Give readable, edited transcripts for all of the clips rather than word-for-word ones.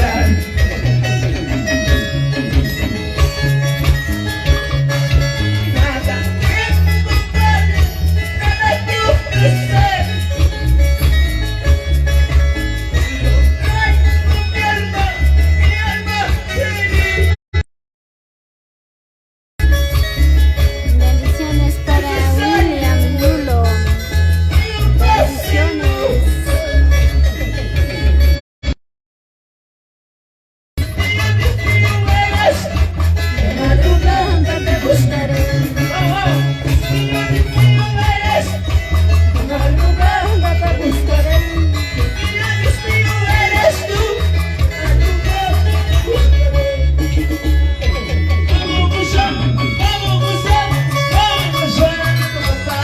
gozar. Nada tengo, Padre, nada que ofrecer. Lo traigo mi alma feliz. Bendiciones para William Lulo. Bendiciones. De madrugada te buscaré. De madrugada te buscaré. Vamos gozar, vamos gozar, vamos gozar, papá.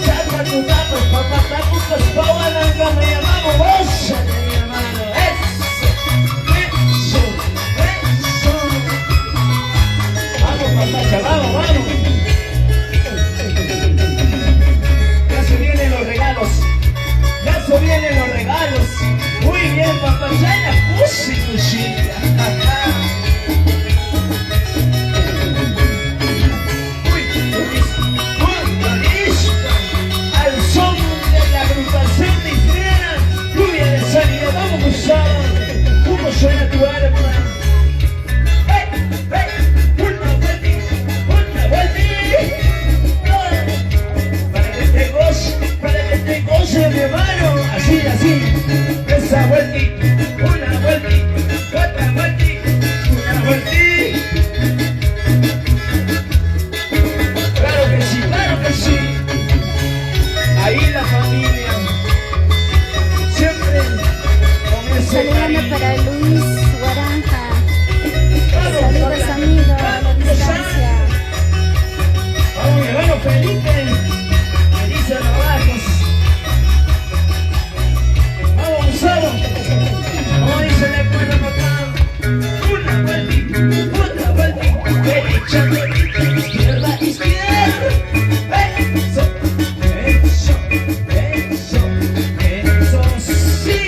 Chata tu tapa, papá, tapucos, pawananga, me llamamos, gózate, mi hermano. Eso, eso, eso. Vamos, papacha, vamos, vamos. Ya se vienen los regalos. Ya se vienen los regalos. Muy bien, papachana, cusi, cusita. Uy, listo. Al son de la agrupación de Ifrena, lluvia de sanidad. Vamos, Gustavo. ¿Cómo suena tu arma? ¡Hey, hey! Una vueltita, una vueltita. Para que te goce, para que te goce, mi hermano. Así, así. Esa vueltita, una vueltita, otra vueltita, una vueltita. Claro que sí, claro que sí. Ahí la familia, siempre con ese Saludando cariño. para Luis Guaranja. Vamos, Saludos, amigo, a la vamos, distancia. Vamos, mi hermano Felipe. Me dice Navajos. Vamos, Gustavo. Como dice la escuela, papá. Una vueltita, otra vueltita. Derecha, derecha, izquierda, izquierda. Eso, eso, eso, eso, sí.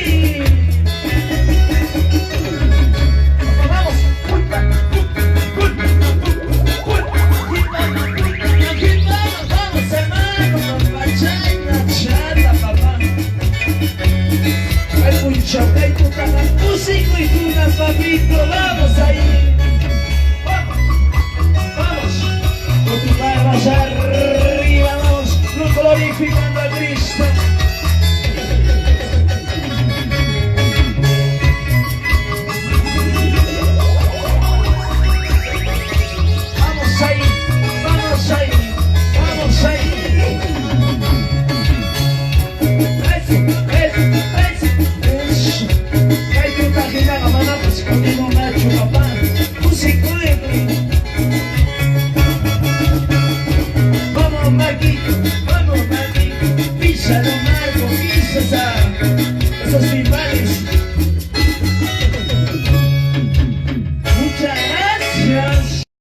Vamos, vamos. Vamos, vamos, hermano. Papachana, chata, papá. Papito, vamos ahí. Vamos, vamos. Con tus manos arriba, vamos, glorificando a Cristo. Vamos ahí, vamos ahí, vamos ahí. Eso, eso, eso, eso. Kay tutahina manapas conmigo macho papá. Kusikuymi. Vamos, Marquito.